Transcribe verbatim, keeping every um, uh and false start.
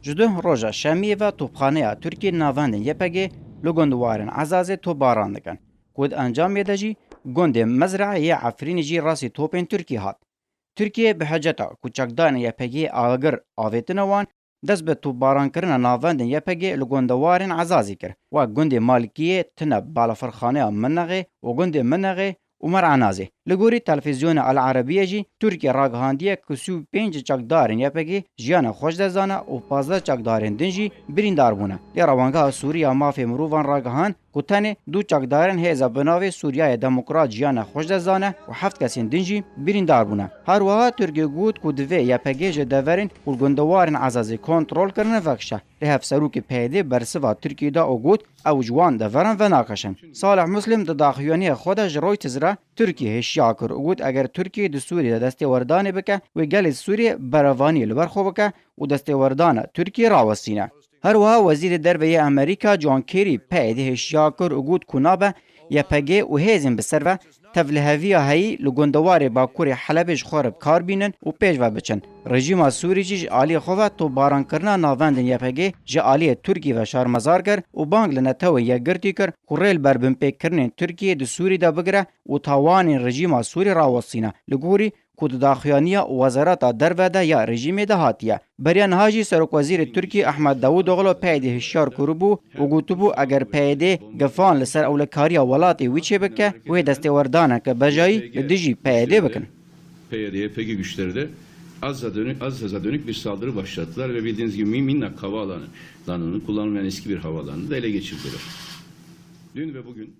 Ji duh roja şemiyê ve topxaneya Tirkiyê navendên Y P G li gundewarên Ezazê topbaran dikin ku di encamê de jî gundê Mezra yê Efrînê jî rastî topên Tirkiyê hat. Tirkiye bi hiceta ku çekdarên Y P G'ê agir avêtine wan, dest bi topbarankirina navendên Y P G li gundewarên Ezazê kir, wek gundê Malikiyê, Tineb, Balafirxaneya Minexê û gundê Minexê û Merenazê. Li gorî televîzyona El Erebiye jî Tirkiye ragihandiye ku sî û pênc çekdarên Y P G jiyana xwe ji dest dane û pazdeh çekdarên din jî birîndar bûne. Lê Rewangeha Sûrî ya Mafê Mirovan ragihand, ku tenê du çekdarên hêza bi navê Sûriyaya Demokrat jiyana xwe ji dest dane û heft kesên din jî birîndar bûne. Her wiha Tirkiye got ku divê Y P G ji deverên ku li gundewarên Ezazê kontrol kirine vekişe. Lê hevserokê P Y D'ê bersiva Tirkiyê da û got, ew ji wan deveran venakişin. Salih Muslim di daxuyaniya xwe de ji Reuters re Tirkiyê hişyar kir û got, eger Tirkiye di Sûriyê de destêwerdanê bike, wê gelê Sûriyê berevaniyê li ber xwe bike û destêwerdana Tirkiyê rawestîne. Her wiha Wezîrê Derve yê Amerîka John Kerry P Y D'ê hişyar kir û got ku nabe Y P G û hêzên bi ser ve tevliheviya heyî li gundewarê Bakurê Helebê ji xwe re bi kar bînin û pêş ve biçin. Rejîma Sûrî jî ji aliyê xwe ve topbarankirina navendên Y P G ji aliyê Tirkiyê ve şermezar kir û bang li Netewên Yekgirtî kir ku rê li ber binpêkirinên Tirkiyê di Sûrî de bigire û tawanên rejîma Sûrî rawestîne. Li gorî ku di daxuyaniya Wezareta Derve de ya rejîmê de hatiye. Beriya niha jî Serokwezîrê Tirkî Ehmed Davutoglu P Y D'ê hişyar kiribû û gotibû, eger P Y D gefan li ser ewlekariya welatê wî çêbike, wê destêwerdaneke bejayî li dijî P Y D bikin. P Y D Y P G güçleri de Azaz'a dönük, Azaz'a dönük bir saldırı başlattılar ve bildiğiniz gibi Min-, Minnak havaalanı, lanını kullanılmayan eski bir havaalanını da ele geçirdiler. Dün ve bugün